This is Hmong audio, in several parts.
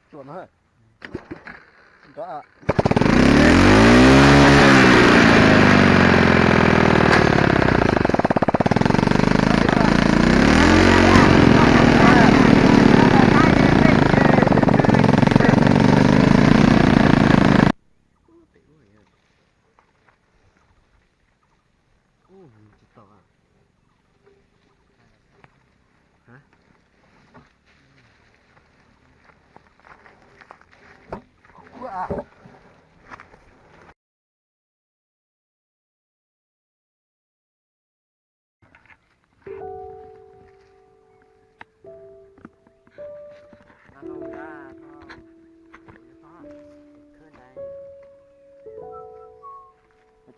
Tsuam no. Nrov. Tsis tau.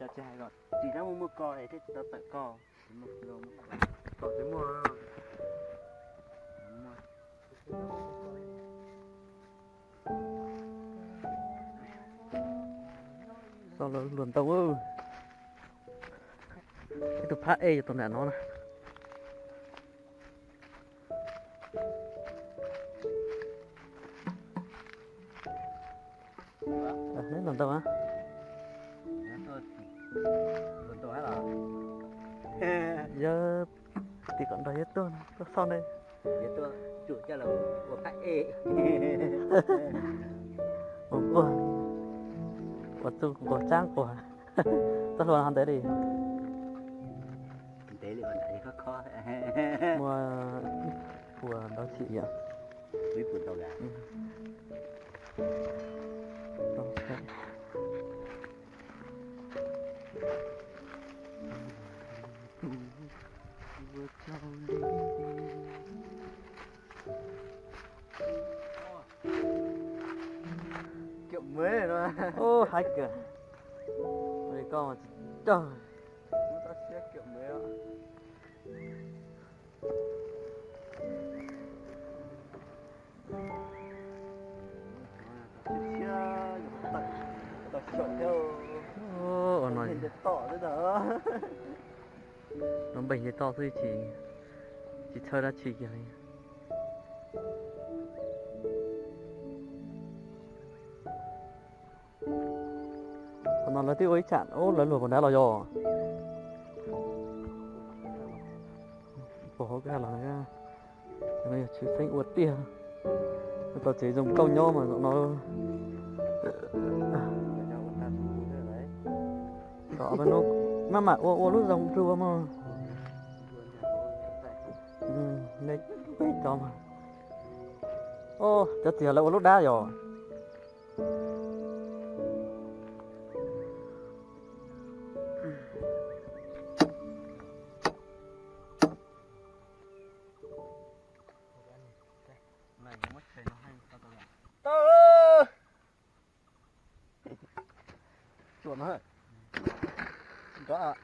Cov tsis hais kom tsis dab muaj muaj ko es thiaj tsis tau tawm ko. Kom tsis muaj. Txog lawv luag ntau. Ib tug phab ej yog tus nram no na. Neb luag ntau a. Yog tim kom nrog yawg tuaj, tuaj xauj ne. Ua nquag, ua txuj nquag tsab nquag. Txoj hlua no ntev li. Muaj ib puas ntau tsis yom. Ub, haib kawg. Koj mas tsis cog. Ua no, no npeg nce toj xwb, tsis txhawb dab tsi kiag li. Qhov no lawv twb ua ib tsam, lawv luag puas nrad los yog? Puas hauv kab los na. No yog tshwj xeeb ua tiag. Tau tsev zoo nkauj nyob mas zaum no. Kom maj mam ua ua lub zoo dua mog. Nej peb cov mas. Cov txiv lawv ua lub dab yog. Tau. Tsuam no. Nrov.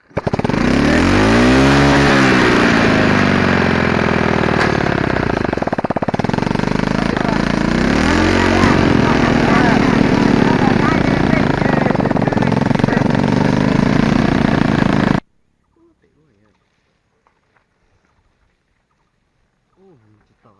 Ub, tsis tau.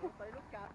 Peb lub kav.